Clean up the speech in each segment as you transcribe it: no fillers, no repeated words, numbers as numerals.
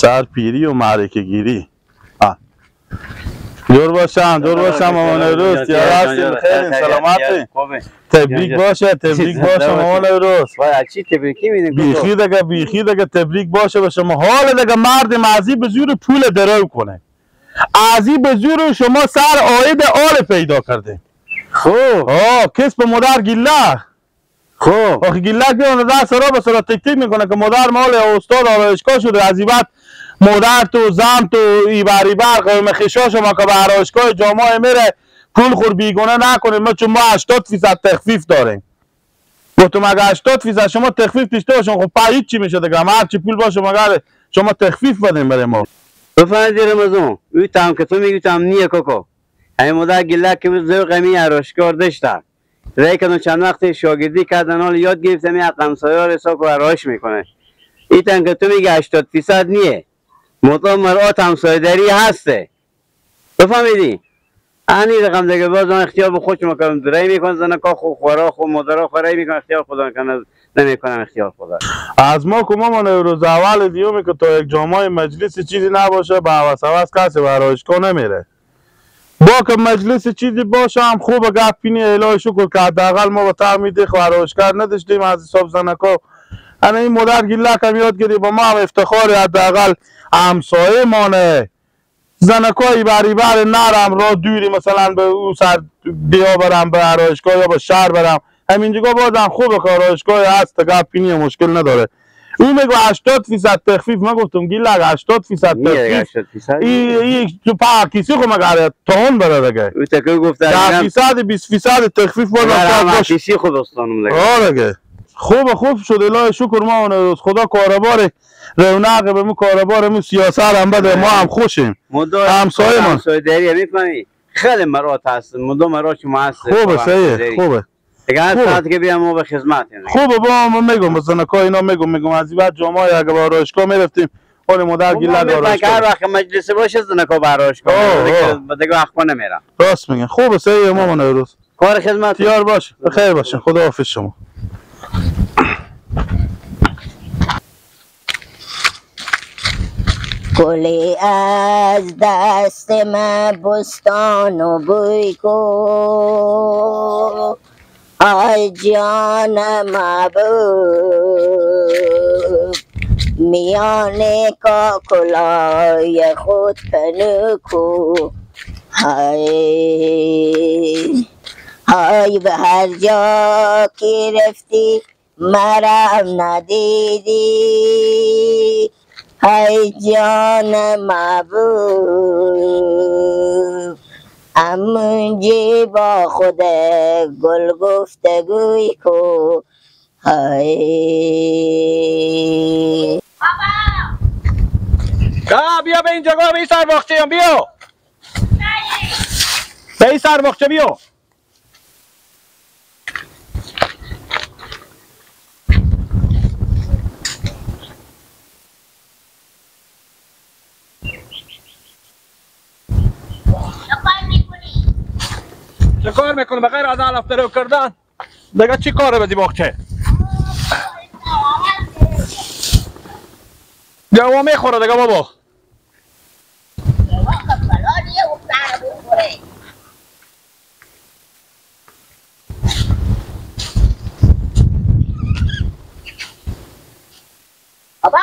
سر پیری و معرکه گیری. دور باشم دور باشم مامان روز یا هستیم خیلی سلامتی. تبریک باشه تبریک باشه مامان روز. وای چی تبریکی میدین؟ بیخی دیگه بیخی دیگه تبریک باشه به شما. حال دیگه مرد معزی به زور پول درو کنه. ازی به زور شما سر عاید آل پیدا کرده. خوب کس به مادر گیله. خوب آخه گیله که دست را به سر تک تک میکنه که مادر مال استاد آرایشگاه شده. از بعد مادر تو زن تو ایبر ایبر قوم خیشا شما که به آرایشگاه جامعه میره پول خور بیگونه نکنه. ما چون ما 80% تخفیف داریم. گفتم اگه 80% شما تخفیف داشته باشم خب پای هیچ چی میشه دیگه. هر چی پول باشه مگر شما تخفیف بدین برای ما. بفرمایید رمضان او تام که تو میگی تام نیه کوکو. همین مادر گیله که ذوق می آرایشگاه داشته. رای کردن چند وقت شاگردی کردن حال یاد گرفتم این همسایه‌ها رو حساب آرایش میکنه. ایتن که تو میگی 80% نیه. مطمئن مرات همسایه‌داری هسته. بفهمیدی؟ انی رقم دیگه باز من اختیار به خودم میکنم. درای میکنم زنکا خو خورا خو مادرا خورای میکنم اختیار خدا کنه نمیکنم اختیار خدا. از ما که ما روز اول دیوم که تا یک جامعه مجلس چیزی نباشه به هوس هوس کسی به آرایشگاه نمیره. با که مجلس چیزی باشه هم خوب گپ پینی الهی شکر که حداقل ما با تعمید خو آرایشگر نداشتیم از حساب زنکا. انا این مادر گیله کم یاد گیری با ما هم افتخار حداقل همسایه مانه. زنکایی بری بر نرم را دوری مثلا به او سر بیا برم به آرایشگاه یا به شهر برم. همینجا بازم خوبه که آرایشگاه هست گپ پینی مشکل نداره. او میگه 80% تخفیف. من گفتم گیلک 80% تخفیف ای تو پاکیسی خو مگر تون بره دیگه. او تکو گفت 10% 20% تخفیف بازم کیسی خود استانم دیگه. آره دیگه خوب خوب شد الهی شکر. ما اون روز خدا کاروبار رونق به مو کاروبار مو سیاست هم بده ما هم خوشیم. همسایه ما همسایه داری میفهمی خیلی مرات هست مدو مرات ما هست. خوبه صحیح خوبه دیگه هر ساعت که بیام ما به خدمت. خوبه با ما میگم زنکا اینا میگم از بعد جمعه اگه به آرایشگاه میرفتیم اون مادر گیله داره. هر وقت مجلس باشه زنکا به آرایشگاه دیگه وقت نمیرم. راست میگن. خوبه صحیح ما روز کار خدمت یار باشه. بخیر باشه خداحافظ شما. گلی از دست من بستان و بوی کو آی جان محبوب میان کاکلای خود پنو کو های های به هر جا که رفتی مرم ندیدی های جان محبوب امونجی با خود گل گفتگوی کو های بابا بیا به اینجا به این سر باغچه بیا به این سر باغچه بیا. چه کار میکنه بغیر از علف درو کردن دیگه چی کاره بدی باغچه؟ گوا میخوره دیگه بابا. بابا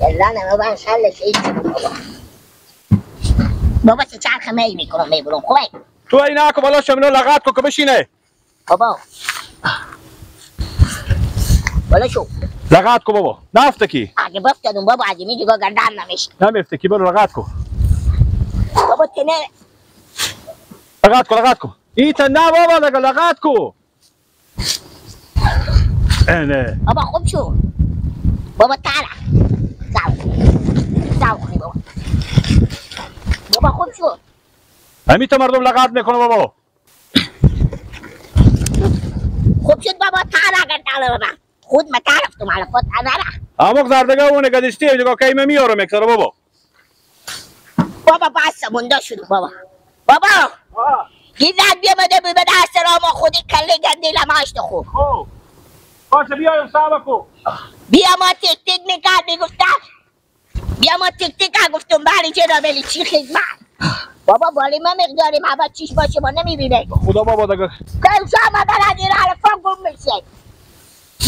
یلا بابا سلش ایچ بابا بابا چه چرخ می میکنم میبرم خوبه. تو این نکو بالا شمینو لغت کو که بشینه. بابا بالا شو لغت کو بابا نفته کی اگه بفتدم بابا از اینجا گردن نمیشه. نمیفته کی برو لغت کو بابا تنه لغت کو لغت کو ایت نه بابا لگه لغت کو. اینه بابا خوب شو بابا تعال تعال تعال بابا بابا خوب شو. همیشه مردم لغت میکنه بابا. خوب شد بابا تعال تعال بابا خود ما تعرفتم على خود انا اموک زردگاه اونه گدشتی دیگه کی میارم اکثر بابا. بابا بس مونده شد بابا بابا گیزد بیا بده به دست را ما خودی کله گنده لماشت خوب. خب باشه بیایم صاحب کو بیا ما تک تک میکرد میگفتم بیا ما تک تک گفتم بله چرا بلی چی خدمت بابا بالی ما مقداریم هوا چیش باشه ما نمیبینه خدا بابا دیگه که شما بلدی رو علفا گم میشه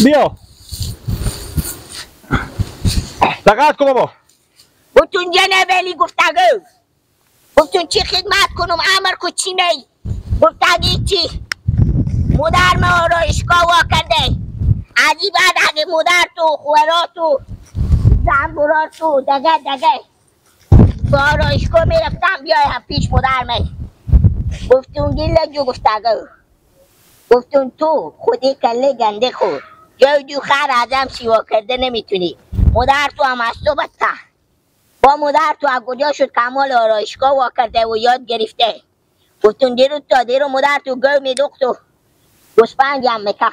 بیا دقت کن بابا گفتون جنبلی گفتگو گفتون چی خدمت کنم امر کو چی نی گفتگی چی مادر ما آرایشگاه وا کرده از این بعد اگه مادر تو خوارا تو زنبورا تو دگه دگه با آرایشگاه میرفتم بیای هم پیش مادر می گفتون گیل جو گفتگو گفتون تو خودی کله گنده خور جای دو خر ازم سیوا کرده نمیتونی مادر تو هم از تو بدتر با مادر تو از کجا شد کمال آرایشگاه وا کرده و یاد گرفته گفتون دیرو تا دیرو مادر تو گو میدوخت و گوسفند هم میکرد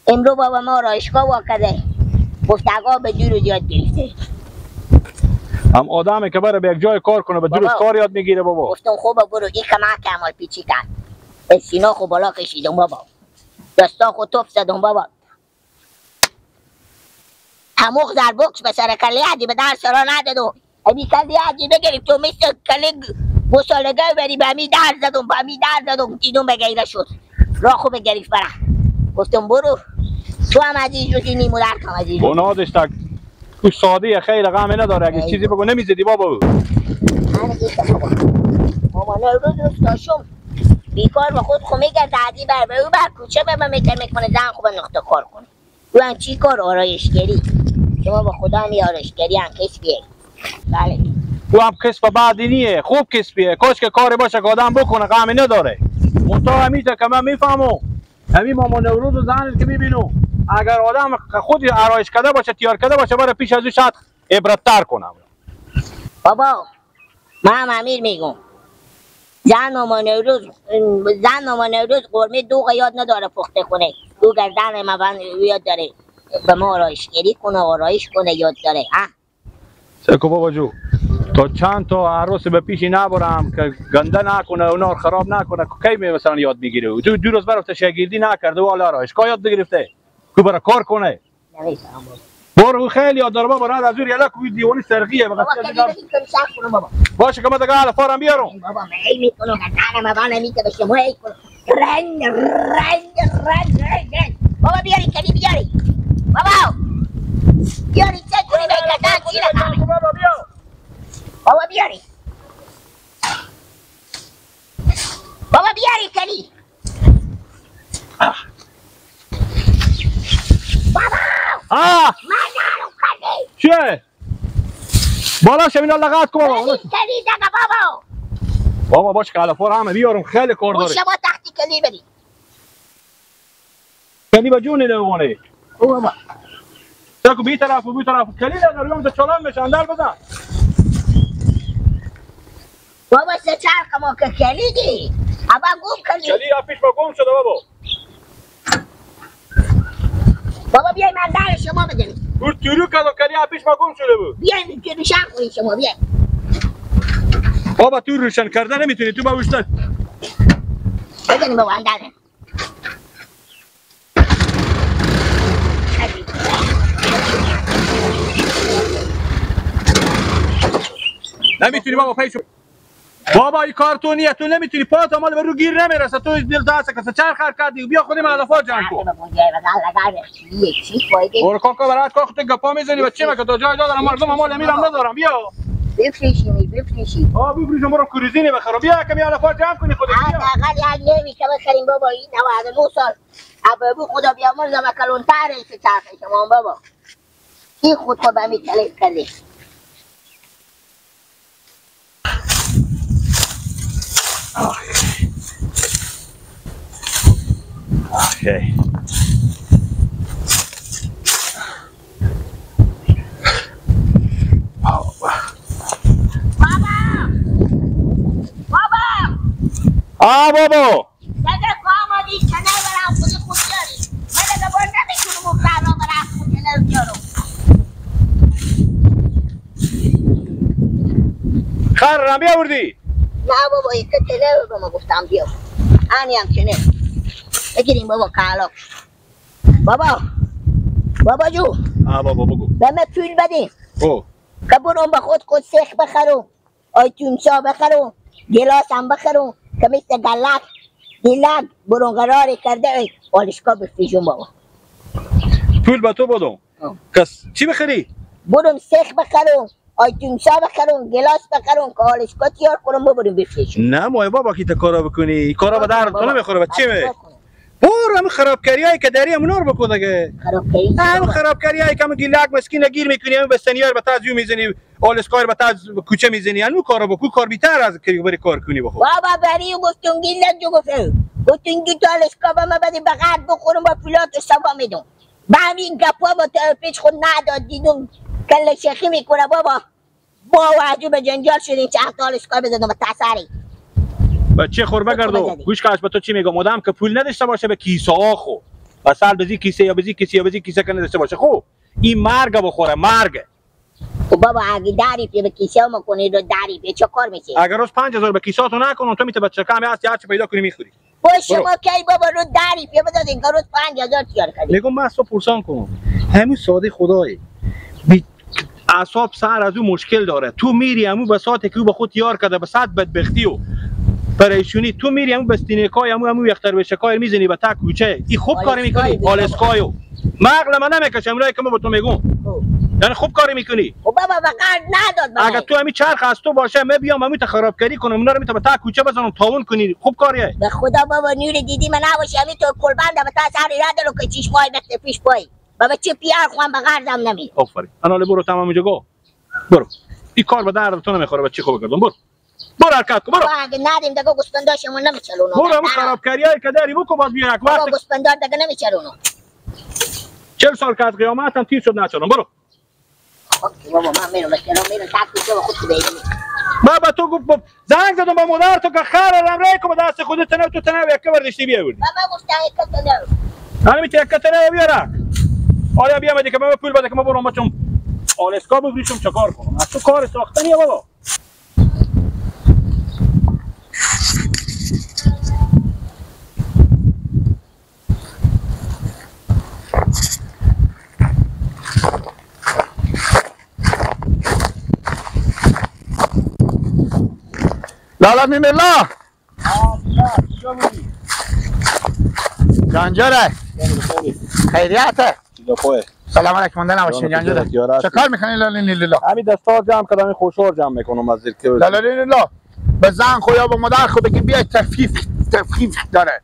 امرو بابا ما آرایشگاه وا کرده گفتگاه به دور یاد گرفته هم آدمی که بره به یک جای کار کنه به دور کار یاد میگیره بابا گفتم خوبه برو این کمک کمال پیچی کرد سینا خو بالا کشیدم بابا دستا خو توپ زدم بابا هموخ در بکس به سر کله عدی به در سرا ندادم امی کله عدی بگرفت تو مثل کله گوسالگه بری به همی در زدم به همی در زدم دیدم به گیره شد راه خو بگرفت برا گفتم برو تو هم عزیز روزی نیمو در کم عزیز گناه داشت تو ساده خیلی غم نداره اگه چیزی بگو نمیزدی بابا بابا مامان رو دوست داشتم بیکار با خود خو میگرد عدی بر به او بر کوچه به من میکنه زن خوب نقطه کار کنه او هم چی کار آرایشگری شما با خدا هم آرایشگری هم کسبیه بله او هم کسب بعدی نیه خوب کسبیه کاش که کاری باشه که آدم بکنه غمی نداره منتها همیشه که من میفهمم همین مامان نوروز و زن که میبینم اگر آدم خود آرایش کرده باشه تیار کرده باشه برای پیش از او شاید عبرت‌تر کنم بابا من هم امیر میگم زن مامان نوروز زن مامان نوروز قرمه دوغ یاد نداره پخته کنه او گردن من یاد داره به ما آرایشگری کنه آرایش کنه یاد داره ها سکو بابا جو تا چند تا عروس به پیشی نبرم که گنده نکنه اونا خراب نکنه کی می مثلا یاد میگیره تو دو روز برفته شاگردی نکرده و حالا آرایشگاه یاد گرفته کو برای کار کنه برو خیلی یاد داره بابا راه از اون یلا کو دیوانی سرقیه بابا باشه که ما دیگه علفارم بیارم بابا می میکنم گردن من نمیته به شما ای کنم رنگ رنگ رنگ رنگ بابا بیاری کلی بیاری بابا بیاری چه کنی به گردن چی رقمه بابا بیا بابا بیاری بابا بیاری کلی بابا من نارو کلی چیه؟ بالا شمینا لغت کن بابا کلی دیگه بابا بابا باش که علفار همه بیارم خیلی کار داره شما تختی کلی بدی کلی با جونی نمونه بابا تاکو بی طرف و بی طرف کلی نداری اون چالان میشه اندر بزن بابا سه چرخ ما که کلی دی اول گم کلی کلی پیش ما گم شده بابا بابا بیای من در شما بدم اون تورو کدو کلی پیش ما گم شده بود بیای که روشن کنی شما بیای بابا تو روشن کرده نمیتونی تو با وشتن بزنیم بابا اندر نمیتونی بابا پیشو بابا این کارتونیه تو نمیتونی پات مال به رو گیر نمیرسه تو دل دست که چرخ کردی بیا خودم علفا جمع کن برو کاکا برات کاکا تو گپا میزنی بچه ما که تا جای دادم مردم مال میرم ندارم بیا بفروشی بفروشی آ بفروشم برو کوریزینی بخرم بیا کمی علفا جمع کنی خودت بیا حداقل یک نمی که بخریم بابا این 99 سال ابو خدا بیامرزم کلونتر سه چرخ شما بابا این خود خود به می تلف کرده Okay. بابا بابا آ بابا دیگه آمدی چنه برم خود خود داری من دیگه بار نمیتونم اون فرا برم خود چنه بیارم خر رم بیاوردی؟ نه بابا یک تنه به ما گفتم بیا انی هم چنه بگیریم بابا کالا بابا بابا جو آ بابا بگو به من پول بدین او که برم به خود خود سیخ بخرم، آیتونسا بخرم، گلاس هم بخرم که مثل گلک گلک برون قرار کرده آلشکا بفیجم بابا. پول به تو بدم کس چی بخری؟ برم سیخ بخرم، آیتونسا بخرم، گلاس بخرم که آلشکا تیار کنم ببرم بفیجم. نه مای بابا کی تا کارا بکنی؟ کارا به درد تو نمیخوره بچه می. برو هم خرابکاری هایی که داری هم رو بکن دیگه. خرابکاری؟ هم خرابکاری هایی که هم گیلک مسکین گیر میکنی، هم بستنیار به تاز میزنی، آلسکار به تاز کوچه میزنی، انو کارو بکن، کار بیتر از که بری کار کنی بخو. بابا بری گفتم گیلک جو گفت. گفتم دو تا آلسکا به من بده بغیر بخورم با پولات و سبا میدم. با همین گپا با پیچ خود نداد دیدم کل شیخی میکنه بابا. با وعدو به جنجال شدیم چند تا آلسکا بزنم به تسری. بچه خور بگردو گوش کاش به تو چی میگم، آدم که پول نداشته باشه به کیسه ها خو اصل بزی کیسه یا بزی کیسه یا بزی کیسه که نداشته باشه خو این مرگ بخوره مرگ. خب بابا اگه داری پی به کیسه ما کنی رو داری پی چه کار میشه؟ اگر روز 5000 به کیسه تو نکنم تو میته بچه کم هست هرچی پیدا کنی میخوری. با شما کی بابا رو داری پی بدادین که روز 5000 تیار کردی. میگم من اصلا پرسان کنم همین ساده خدای اعصاب سر از او مشکل داره، تو میری همون بساطی که او به خود یار کرده به صد بدبختی و پریشونی تو میری همون بستینکای همون یختر به شکایر میزنی به تا کوچه، این خوب کاری میکنی آلسکایو مغل من نمیکشم اونایی که من به تو میگم، یعنی خوب کاری میکنی. خب بابا بقر نداد من. اگه تو همین چرخ از تو باشه من بیام همین تا خرابکاری کنم اونا رو میتا به تا کوچه بزنم تاون کنی، خوب کاریه. به خدا بابا نور دیدی من نباشه همین تو کلبند به تا سر ندارم که چشمای بخت پیش پای بابا چه پیار خوام به قرضم نمی. آفرین انا برو تمام اینجا گو برو، این کار به درد تو نمیخوره بچه خوب کردم برو برو حرکت کن برو. اگه ندیم دیگه گوسفنداشمون نمیچلونو. برو همون خرابکاریایی که داری بکن باز بیا یک وقت. گوسفندار دیگه نمیچلونو. 40 سال که از قیامت هم تیر شد نچلون برو. بابا من میرم میرم تا کوچه با خود بیرم. بابا تو گفت زنگ زدم به مادر تو که خر رم رای کو به دست خودت تنه تو تنه یک برداشتی بیاوردی. بابا گفت یک تنه. من میت یک تنه بیارک. آیا بیا مدی که من پول بده که من برم بچم آلسکا بفروشم چکار کنم؟ از تو کار ساختنیه بابا. لالا میمیلا جانجوره خیریته سلام علیکم مونده نباشین جانجوره چه کار میکنی لالا لیلا؟ همین دستا جمع کردم این خوشور جمع میکنم از زیر که لالا لیلا به زن خو یا به مادر خو بگی بیای تفخیف داره.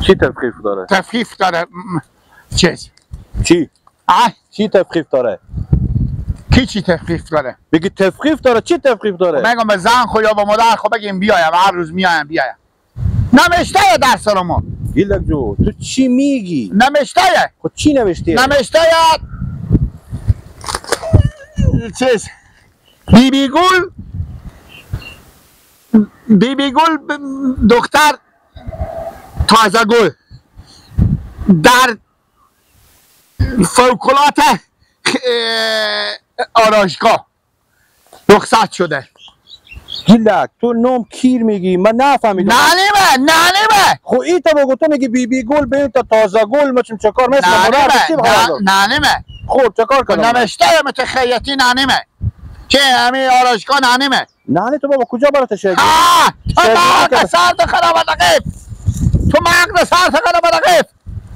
چی تفخیف داره؟ تفخیف داره چیز چی؟ چی تفخیف داره؟ کی چی تخفیف داره؟ بگی تخفیف داره چی تخفیف داره؟ میگم به زن خو یا به مادر خو بگیم بیایم هر روز میایم بیایم. نوشته درس رو ما. گیلک جو تو چی میگی؟ نوشته. خب چی نوشته؟ نوشته چیز بی بی گل بی بی گل دختر تازه گل در فوق‌العاده آرایشگاه رخصت شده. گیلک تو نام کیر میگی من نفهمیدم. ننیمه ننیمه خب این تا بگو تو میگی بی بی گل به تا تازه گل ما چه کار مثل ننیمه. خب چه کار کنم؟ نوشته مت خیاطی ننیمه که همین آرایشگاه ننیمه. ننی تو بابا کجا برات شگی؟ تو مغز سرت خراب دقیق تو مغز سرت خراب دقیق.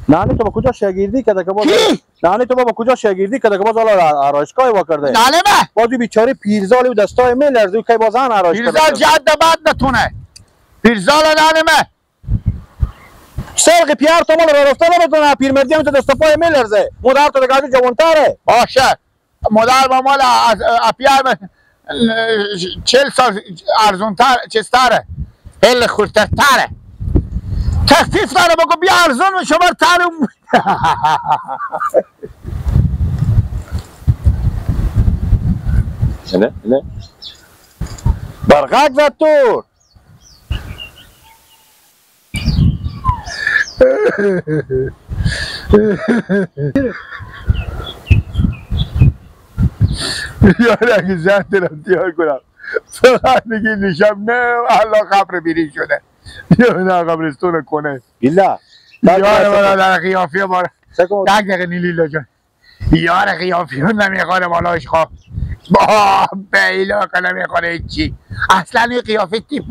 نانی تو با کجا شاگردی کرده که باز نانی تو بابا کجا شاگردی کرده که باز حالا آرایشگاه وا کرده؟ نانی باز بیچاره پیرزال و دستای میلرزه که باز آن آرایش کرده. پیرزال جد بد نتونه. پیرزال نانی مه سرق پیار تو مال رفته نمیتونه پیرمردی هم تو دست پای میلرزه. مادر تو دیگه جوانتره. باشه مادر با مال از پیار 40 سال ارزونتر چیزتره هل خورترتره. تخفیف داره بگو بیا ارزون شما تر نه نه برغک زد تو یار اگه زن دارم دیار کنم فقط میگی نشم نه الله قبر بیری شده یا نه قبرستون کنه بیلا یار برا در قیافیه بارا یک دقیقه نیلیلا جان یار قیافیه نمیخواره بالاش خواه با بیلا که نمیخوره چی اصلا این قیافه تیپ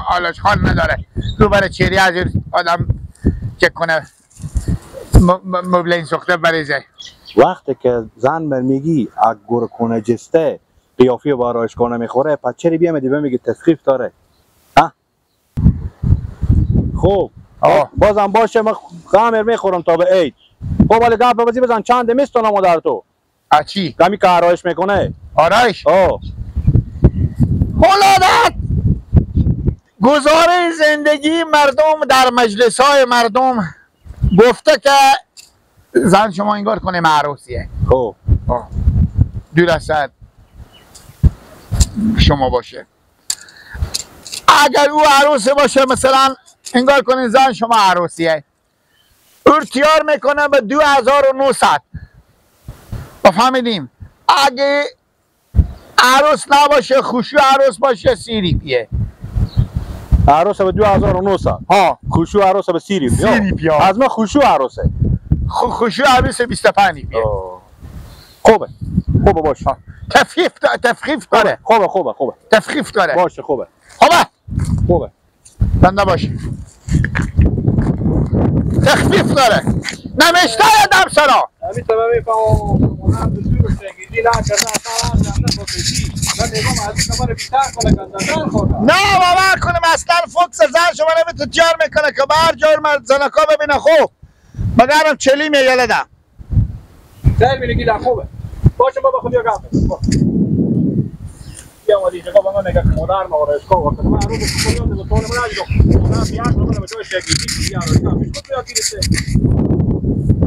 آلاشخال نداره رو برای چهره از آدم چک کنه مبلین سوخته بریزه. وقتی که زن من میگی اگر کنه جسته قیافه با آرایشگاه نمیخوره پس چرا بیامدی به میگی تخفیف داره؟ ها خب بازم باشه من غمر میخورم تا به عید. خب ولی گپ بازی بزن چند میستونم مادر تو چی؟ کمی که آرایش میکنه. آرایش؟ آه. ولادت گزاره زندگی مردم در مجلس های مردم گفته که زن شما انگار کنه معروسیه. خب دور از شما باشه. اگر او عروسه باشه مثلا انگار کنه زن شما عروسیه، ارتیار میکنه به 2900. بفهمیدیم اگه عروس نباشه خوشو عروس باشه 30 ریپیه. عروس به 2900. ها خوشو عروس به 30 ریپیه. 30 ریپیه. از ما خوشو عروسه. خوشو عروس 25 ریپیه. خوبه خوبه باشه. تخفیف داره. خوبه خوبه خوبه. تخفیف داره. باشه خوبه. خوبه خوبه. زنده باشه. تخفیف داره. نمیشته دم سرا. همین تمام میفهمم. من به زور شگیدی نه کرده اصلا نه خصوصی. من میگم از این خبر بیشتر کنه گندتر خوره. نه باور کنم اصلا فوکس زن شما نمیتونه تجار میکنه که بر جور مرد زنکا ببینه. خوب مگرم چلی میگله ده. سر میگی ده خوبه. باشه بابا خود یا گپ. بیا اومدی اینجا با من میگه مادر ما آرایشگاه وقت من روز خود یاد به طول من نجدم. مادر بیاد من به جای شگیدی یا آرایشگاه پیش خود یاد گرفته.